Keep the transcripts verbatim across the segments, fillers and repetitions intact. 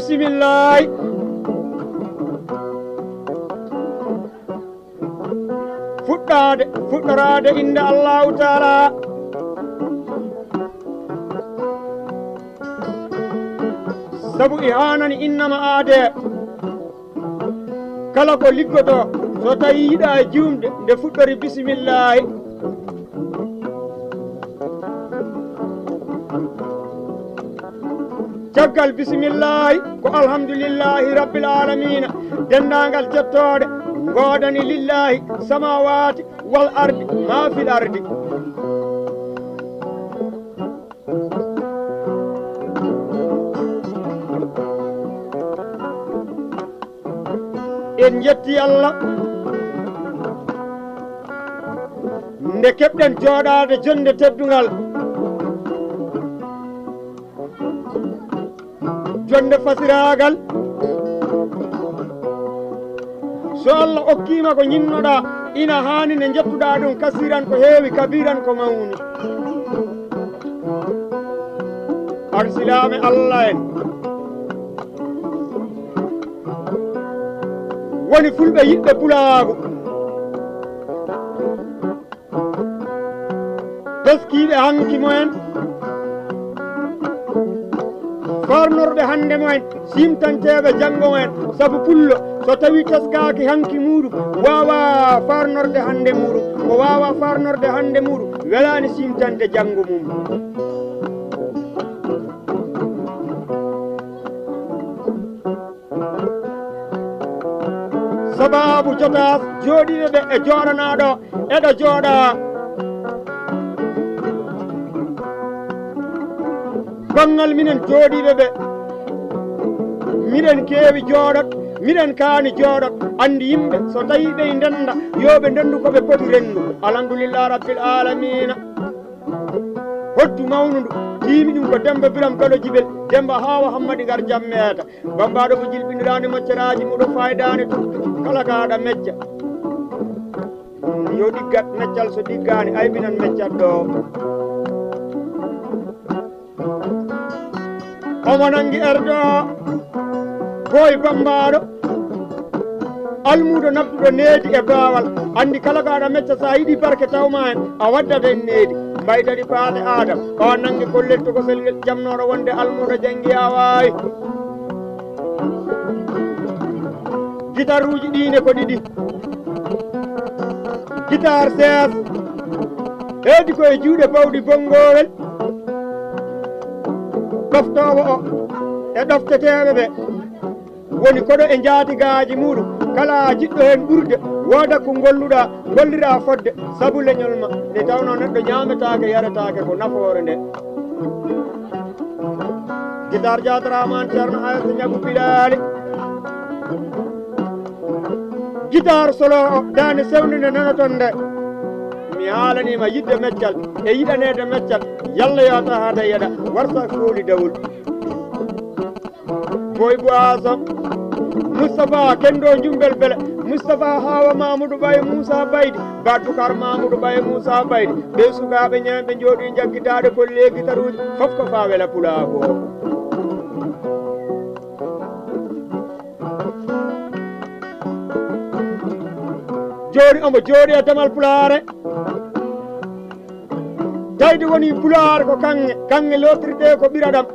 Bismillaahi. Fuɗɗaade, fuɗɗoraade innde Allaahu Taala. Sabu e haanani innama aadee. Kala ko liggotoo, so tawii yiɗaa e juumde, nde fuɗɗori bisimillaahi. Caggal bisimillaahi ko alhamdulillaahi rabbil aalamiina, denndaangal jettooɗe ngoodani lillaahi samaawaati wal ardi maa fil ardi. En njetti Allah nde keɓɗen jooɗaade jonnde teddungal, jonnde fasiraagal. So Allah okkiima ko ñinnoɗaa, ina haani nde njettuɗaa ɗum kasiiran ko heewi, kabiiran ko mawni. Arsilaaɓe Allah en, woni fulɓe yiɗɓe pulaagu, teskiiɓe hanki mumen, farnorɓe hannde mumen, simtanteeɓe janngo mumen. Sabu pullo, so tawii teskaaki hanki muuɗum, waawaa farnorde hannde muuɗum. Ko waawaa farnorde hannde muuɗum, welaani simtande janngo mum. Sabaabu jotaas jooɗiiɓe ɓe e jooɗanaaɗo, eɗo jooɗa. Banngal minen jooɗiiɓe ɓe, miɗen keewi jooɗot, miɗen kaani jooɗot. Anndi yimɓe, so tawii ɓe ndennda, yo ɓe ndenndu ko ɓe poti renndu. Alhamdulillah Rabbil Aalamiina. Hoddu mawnundu, tiimi ɗum ko Demmba Biram Galo Jibel, Demmba Haawa Hammadi Ngar Jammeeta. Bammbaaɗo mo jilɓiniraani mocceraaji muɗo faayidaani tuttu, kala kaaɗa mecca. Yo ɗiggat meccal, so ɗiggaani aybinan meccat ɗo. Omo nanngi erdo, boy bammbaaɗo, almuudo nabduɗo needi e baawal. Anndi kala kaaɗa mecca, so a yiɗi barke tawma en, a waddat en needi. Mbaytani paate Aadam, o nanngi kollel tokosel ngel jamnooɗo wonde almuudo janngi a waawi. Gitaruuji ɗii ne ko ɗiɗi. Gitaar sees, heedi ko e juuɗe bawɗi bonngowel. Ɗoftoowo o e ɗofteteeɓe ɓe woni koɗo e njaatigaaji muuɗum. Kala jiɗɗo heen ɓurde, wooda ko ngolluɗaa, ngolliraa fodde, sabu leñol ma. Nde tawnoo neɗɗo ñaametaake, yaretaake, ko nafoore nde. Gitaar Jaatara Maan Ceerno Aysa Ñagu Bilaali. Gitaar solo o, daande sewnde nde nanoton nde. Mi haalanii ma yiɗde meccal e yiɗaneede meccal. Yalla yo a tahaade yeɗa, warsa kooli dawol. Boy Boisson, Moustapha Kendo Jumbel Bele, Moustapha Hawa Mamoudou Baye Moussa Baydi, Baddoukar Mamoudou Baye Moussa Baydi, ɓe sukaaɓe ñeeɓe njooɗi njaggitaade ko leegi taruuji, fof ko faa wela pulaagu o. Jooɗi omo jooɗi e damal pulaare. Tawde woni pulaar ko kaŋŋe, kaŋŋe lootirtee ko ɓiraɗam,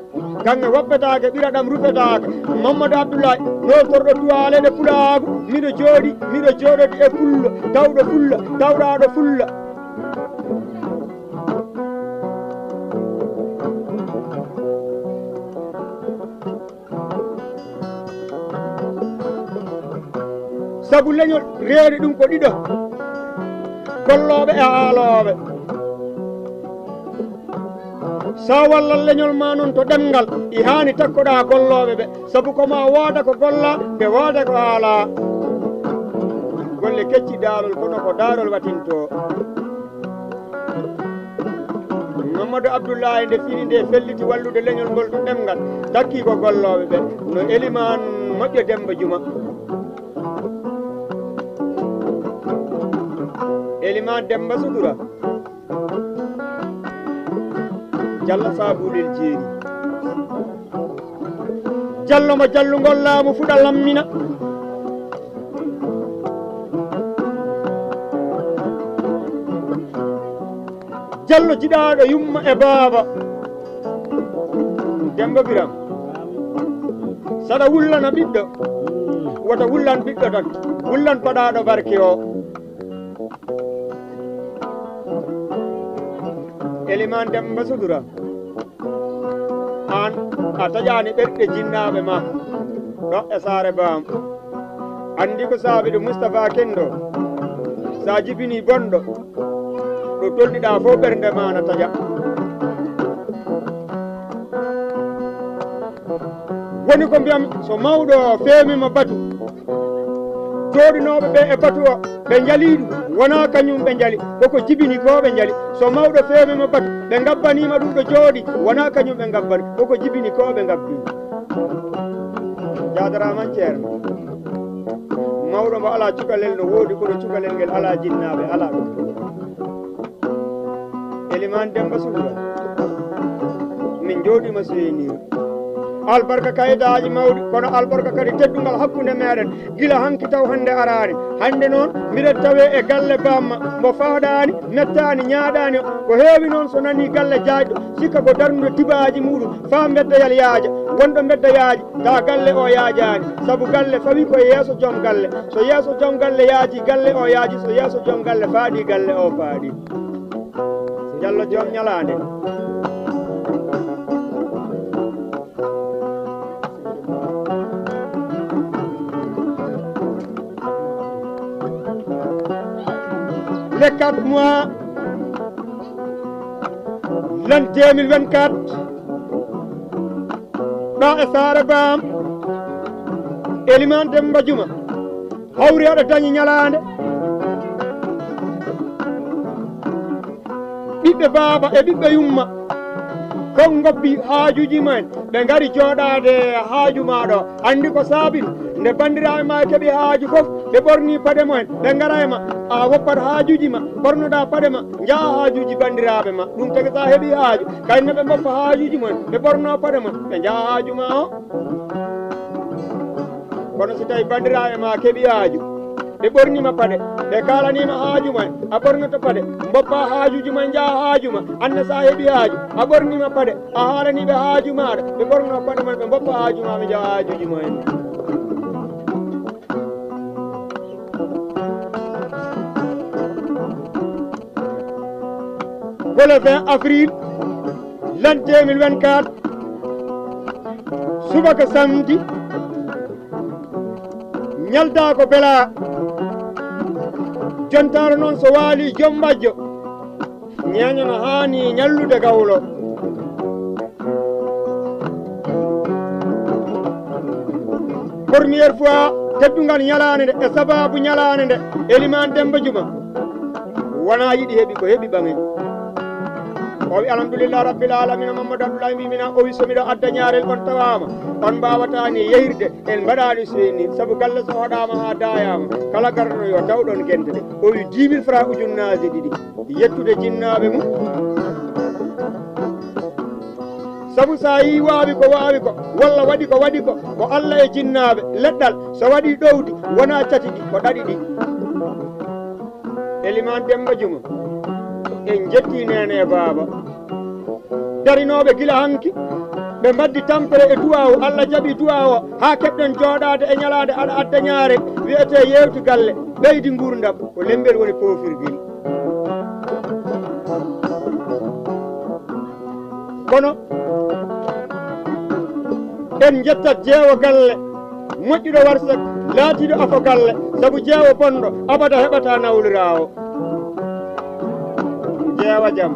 kaŋŋe woppetaake, ɓiraɗam rufetaake. Mamadou Abdoulaye, nootorɗo tuwaaleeɗe pulaagu, miɗo jooɗi, miɗo jooɗodi e pullo, tawɗo fulla, tawraaɗo fulla. Sabu leñol reeri ɗum ko ɗiɗo, gollooɓe e haalooɓe. So a wallat leñol ma noon to ɗemngal, e haani takkoɗaa gollooɓe ɓe, sabu ko ma wooda ko gollaa, ɓe wooda ko haalaa. Golle kecci daarol, kono ko daarol waɗtintoo. Mamadou Abdoulaye nde fini nde felliti wallude leñol ngol to ɗemngal, takkii ko gollooɓe ɓe, no Elimaan Moƴƴo Demmba Juma, Elimaan Demmba Sutura, Jalla Saabulel Jeeri. Jallo mo jallungol laamu fuɗa lammina. Jallo jiɗaaɗo yumma e baaba. Demba Biram. Saɗa wullana ɓiɗɗo. Wota wullan ɓiɗɗo tan. Wullan paɗaaɗo barke o. Eliman Demba Sudura. Aan a taƴaani ɓerɗe jinnaaɓe ma ɗo e saare baam. Anndi ko saabi ɗum Mustapha Kendo. Sa jibini bonɗo, ɗo tolniɗaa fof ɓernde ma na taƴa. Woni ko mbiyam, so mawɗo o feewniima batu, jooɗinooɓe ɓe e batu o, ɓe njalii ɗum, wonaa kañum ɓe njali, koko jibini ko ɓe njali. So mawɗo feewniima batu, ɓe ngabbaniima ɗum ɗo jooɗi, wonaa kañum ɓe ngabbani, koko jibini ko ɓe ngabbini. Jaadaraama, ceerno. Mawɗo mo alaa cukalel no woodi, kono cukalel ngel alaa jinnaaɓe, alaa ɗum. Eliman Demba Sugura, min njooɗiima seenir. Albarka kayitaaji mawɗi, kono albarka kadi teddungal hakkunde meeɗen. Gila hanki taw hannde araani. Hannde noon, mbiɗen tawe e galle bamma, mo faaɗaani, mettaani, ñaaɗaani. Ko heewi noon so nanii galle jaajɗo, sikka ko darnude tibaaji muɗum, faa mbeddayal yaaja. Wonɗo mbedda yaaji, taa galle o yaajaani. Sabu galle fawi ko e yeeso joom galle. So yeeso joom galle yaaji, galle o yaaji. So yeeso joom galle faaɗi, galle o faaɗi. Jallo joom ñalaande. Le quatre mois, l'an deux mille vingt-quatre, ɗo e saare baam, Eliman Demba Juma. Hawri aɗa dañi ñalaande. Ɓiɓɓe baaba e ɓiɓɓe yumma, kon ngoppi haajuuji mumen, ɓe ngari jooɗaade haaju maa ɗo. Anndi ko saabi ɗum? Nde banndiraaɓe maa keɓi haaju fof, ɓe ɓorni paɗe mumen, ɓe ngara e ma. A woppat haajuuji ma, ɓornoɗaa paɗe ma, njaha haajuuji banndiraaɓe ma. Ɗum tagi so a heɓi haaju, kay ne ɓe mboppa haajuuji mumen, ɓe ɓorno paɗe mumen, ɓe njaha haaju maa o. Kono so tawi banndiraaɓe ma keɓi haaju, ɓe ɓornima paɗe, ɓe kaalanima haaju ma, a ɓornoto paɗe, mboppa haajuuji ma, njaha haaju ma, anne sa heɓi haaju, a ɓornima paɗe, a haalaniɓe haaju maɗa, ɓe ɓorno paɗe ma, ɓe mboppa haaju ma, ɓe njaha haajuuji ma en. Ko le vingt avril, l'an deux mille vingt-quatre, subaka samedi, ñalda ko bela. Jontaaro noon so waali joom mbajjo, ñeeño no haani ñallude gawlo. Première fois teddungal ñalaande nde e sababu ñalaande nde, Eliman Demba Juma wona yiɗi heɓi ko heɓi ɓaŋi. O wi, "Alhamdulillah Rabbil Alamina, Mamadou Abdoulaye mbimina." O wi, "So miɗo adda ñaarel on tawaama, on mbaawata ni yehirde, en mbaɗaani seni, sabu galle so hoɗaama haa daayaama, kala garɗo yo taw ɗon gente ɗe." O wi, "Dix mille francs, ujunnaaje ɗiɗi." Yettude jinnaaɓe mum. Sabu so a yii waawi ko waawi ko, walla waɗi ko waɗi ko, ko Alla e jinnaaɓe, leɗɗal, so waɗi ɗowdi, wonaa cati ɗi, ko ɗaɗi ɗi. Eliman Demba Juma, en njettii neene e baaba. Darinooɓe gila hanki, ɓe mbaddi tampere e duwaawu, Alla jaɓi duwaawu o, haa keɓɗen jooɗaade e ñalaande aɗa adda ñaare, wiyetee yeewti galle, ɓeydi nguurndam, ko lemmbel woni poofirgel. Kono en njettat jeewo galle, moƴƴuɗo warsak, laatiiɗo afo galle, sabu jeewo bonɗo abada heɓata nawliraawo. Jeewa jam.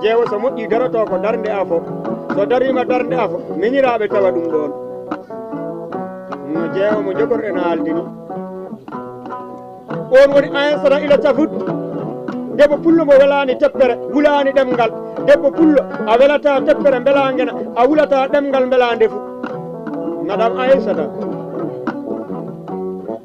Jeewo so moƴƴi daroto ko darnde afo. So dariima darnde afo, miñiraaɓe tawa ɗum ɗoon. No jeewo mo jogorɗen haaldini. Oon woni Aysata ila Cafut. Debbo pullo mo welaani teppere, wulaani ɗemngal. Debbo pullo, a welataa teppere mbelaa ngena, a wulataa ɗemngal mbelaa ndefu. Madame Aysata.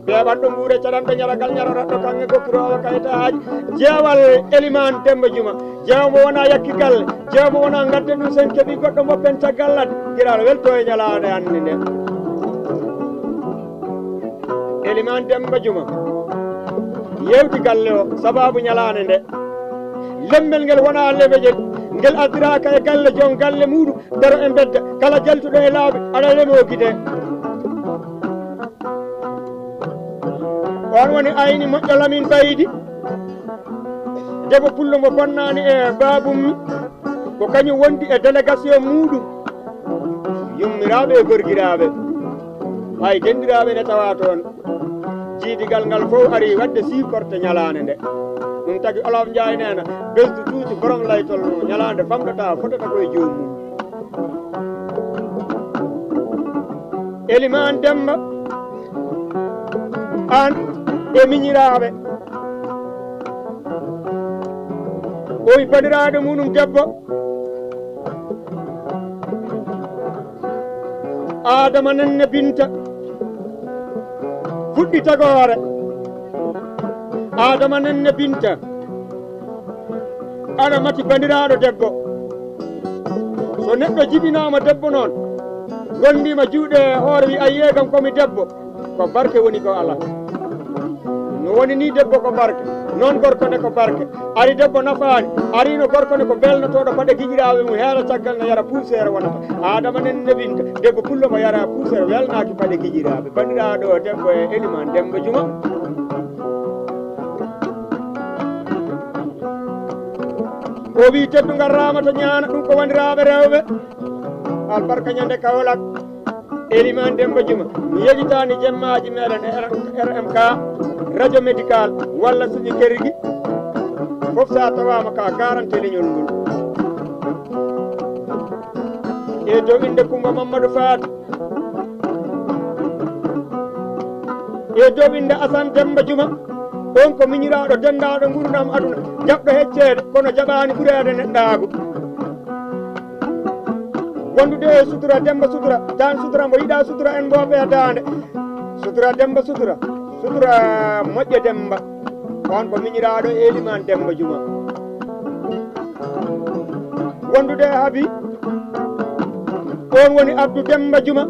Ɓeeɓan ɗo nguure caɗanɗo ñaragal ñaroratɗo kaŋŋe goppurowa kaytaaji. Jeewal Elimaan Demmba Juma. Jeewo mo wona yakki galle. Jeewo mo wona ngadden ɗum sen keɓi goɗɗo moppen caggal ladde. Giral welto e ñalaande hannde nde. Elimaan Demmba Juma. Yewti galle o sababu ñalaande nde. Lembel ngel wona lebeƴel. Ngel addiraaka e galle joom galle muuɗum. Daro e mbedda. Kala jaltuɗo e laabi, aɗa lemoo gite. On woni ayni moƴƴo Lamin Baydi. Debbo pullo mo bonnaani e baabummi. Ko kañum wondi e délégation muuɗum. Yummiraaɓe e gorgiraaɓe. Hay dendiraaɓe ne tawa toon. Jiidigal ngal fof ari waɗde supporté ñalaande nde. Ɗum tagi Olof Njaay neena, besdu tuuti borom laytol mum. Ñalaande famɗata, fotata ko e joomum. Elimaan Demmba, aan e miñiraaɓe. O wi bandiraaɗo muɗum debbo, Aadama Nenne Binta, fuɗɗi tagoore. Aadama Nenne Binta, aɗa mati bandiraaɗo debbo. So neɗɗo jibinaama debbo noon, gondiima juuɗe e hoore, wi, "Ayyee kam ko mi debbo," ko barke woni ko alaa. No woni ni debbo ko barke, noon gorko ne ko barke. Ari debbo nafaani, arino gorko ne ko belnotooɗo paɗe giƴiraaɓe mum, heera caggal ne yara puuseere wonata. Aadama Nenne Binta, debbo pullo mo yara puuseere, welnaaki paɗe giƴiraaɓe. Bandiraaɗo debbo e Elimaan Demmba Juma. O wi teddungal Raamata Ñaana, ɗum ko wandiraaɓe rewɓe. Albarka ñande Kawlak. Elimaan Demmba Juma, mi yejitaani jemmaaji meɗen e R M K, radio médical, walla suñu kerigi. Fof sa tawaama ka garante leñol ngol. E dow innde Kumba Mamadou Faty. E dow innde Asan Demmba Juma. On ko miñiraaɗo denndaaɗo nguurndam aduna, jaɓɗo hecceede, kono jaɓaani ɓureede neɗɗaagu. Wondude e sutura, Demmba Sutura, Taan Sutura, mbo yiɗa sutura en mbooɓe e daande. Sutura Demmba Sutura, sutura moƴƴo Demmba. On ko miñiraaɗo Elimaan Demmba Juma. Wondude e Habi, on woni Abdou Demmba Juma.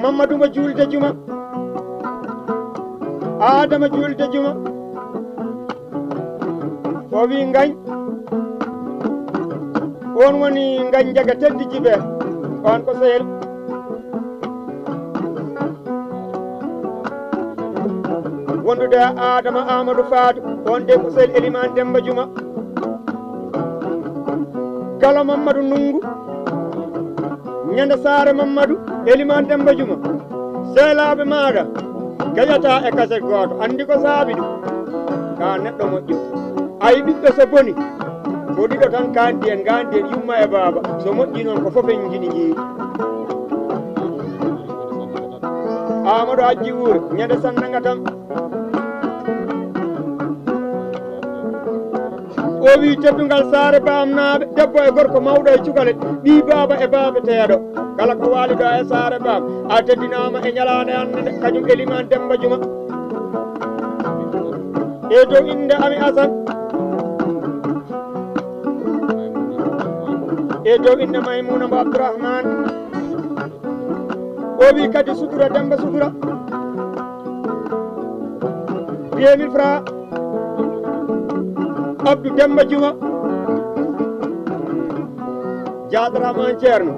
Mamadou mo Juulde Juma. Aadama Juulde Juma. O wi Ngañ. On woni Ngañ Njaga Teddi Jibe. On ko sehel. Wondude e Aadama Amadou Faty, on de ko sehel Elimaan Demmba Juma. Galo Mamadou Nungu. Ñande saare Mamadou, Elimaan Demmba Juma. Sehelaaɓe maaɗa, gaƴata e kaset gooto. Anndi ko saabi ɗum? Ka neɗɗo moƴƴo. Ayi ɓiɓɓe so boni, ko ɗiɗo tan kandi en, ngandi en yumma e baaba. So moƴƴi noon ko fof en njiɗi njii. Amadou Hajji Wuure, ñande sannanga tan. O wi teddungal saare baamnaaɓe, debbo e gorko, mawɗo e cukalel, ɓii baaba e baabeteeɗo. Kala ko waali ɗo e saare baam, a teddinaama e ñalaande hannde nde, kañum Elimaan Demmba Juma. E dow innde Ami Asan. E dow innde Maymuuna mbo Abdourahmane. O wi kadi sutura Demmba Sutura. Deux mille francs. Abdou Demmba Juma. Jaaɗaraama on Ceerno.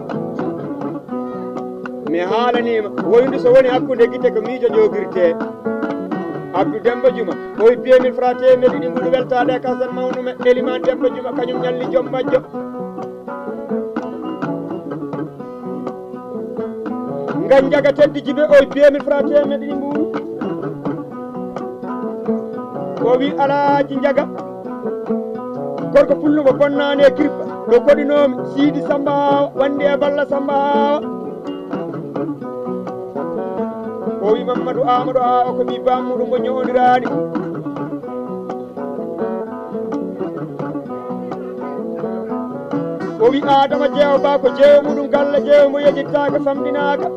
Mi haalaniima, woyndu so woni hakkunde gite ko miijo ƴoogirtee. Abdou Demmba Juma, o wi deux mille francs teemeɗɗe ɗi mbuɗu weltaade e kasan mawnu men, Elimaan Demmba Juma, kañum ñalli joom majjo. Ngañ Njaga Teddi Jibe, o wi deux mille francs teemeɗɗe ɗi mbuɗu. O wi Alaaji Njaga, gorko pullo mo bonnaani e kirpa, ɗo koɗinoomi, Siidi Samba Awa, wandi e Balla Samba Awa. O wi Mamadou Amadou Awa ko ɓii bammuɗo mo ñooniraani. O wi Adama Jeewo Ba ko jeewo muɗum galle jeewo mo yejittaaka famɗinaaka.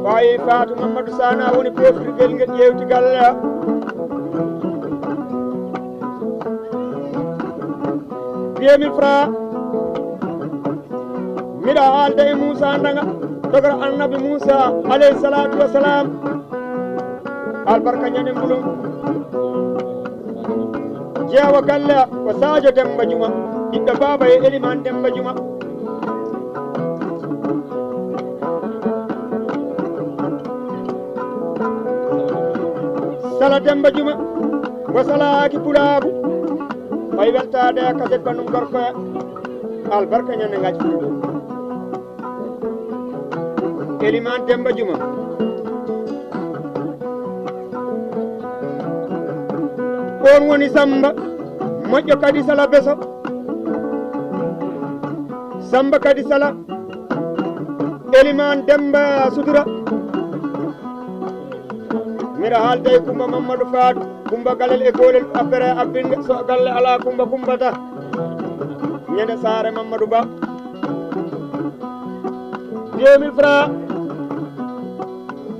Ay, Fatou Mamadou Sana woni poftirgel ngel ƴeewti galle. Deux mille francs. Miɗa haalda e Moussa Ndanga, dogoro Annabi Moussa, alayhi salatu wassalam. Albarka ñande mbulum. Jeewa galle ko Sadio Demba Juma, ɓiɗɗo baaba e Eliman Demba Juma. Sala Demba Juma, mo salaaki pulaagu, fay weltaade e kaset banum gorko, albarka ñande ngaji fulɓe. Eliman Demba Juma. On woni Samba, moƴƴo kadi Sala Beso. Samba kadi Sala. Eliman Demba Sutura. Miɗa haalda e Kumba Mamadou Fatou, Kumba Galel e Golel, affaire abbinga, so galle ala Kumba, Kumba ta. Ñande saare Mamadou Ba. Deux mille francs.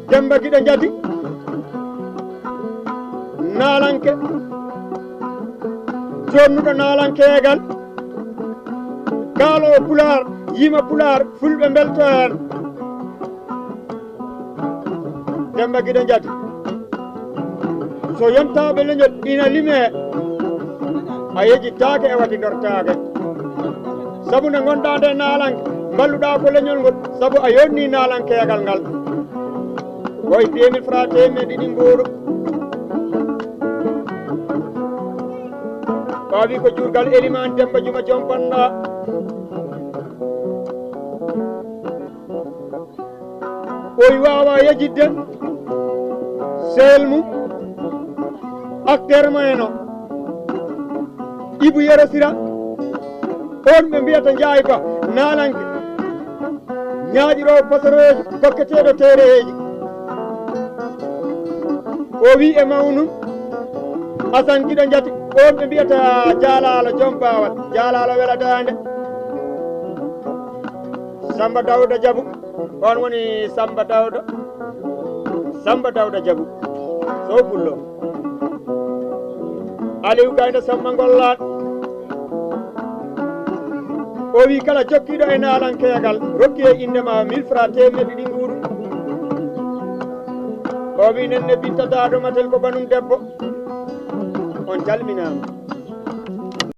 Demba Giɗo Njati. Naalanke. Jonnuɗo naalankeegal. Kaalo Pulaar, yima Pulaar, fulɓe mbelto heen. Demba Giɗo Njati. So yontaaɓe leñol ina limee, a yejjittaake e waɗi ndortaake. Sabu nde ngonɗaa nde naalanke, mballuɗaa ko leñol ngol, sabu a yonni naalankeegal ngal. Woy deux mille francs, teemedde ɗiɗi mbuuɗu. Faawi ko juurgal Eliman Demba Juma Joom Pannda. Oy waawa yejjitde sehil mum, acteur mo en o, Ibu Yero Sira, on ɓe mbiyata Njaay Ba, naalanke, ñaaƴiroowo pasorooji, kokketeeɗo teereheeji. O wi e mawnum, Asan Giɗo Njati, on ɓe mbiyata Jaalaalo Joom Baawal, Jaalaalo Wela Daande. Samba Dawda Jabu. On woni Samba Dawda, Samba Dawda Jabu, Sow Pullo. Aliou Gaynde Samba Ngollaat. O wi kala jokkiiɗo e naalankeegal, rokki e innde ma mille francs, teemedde ɗiɗi mbuuɗu. O wi nenne Binta Daado Matel ko banum debbo. On calminaama.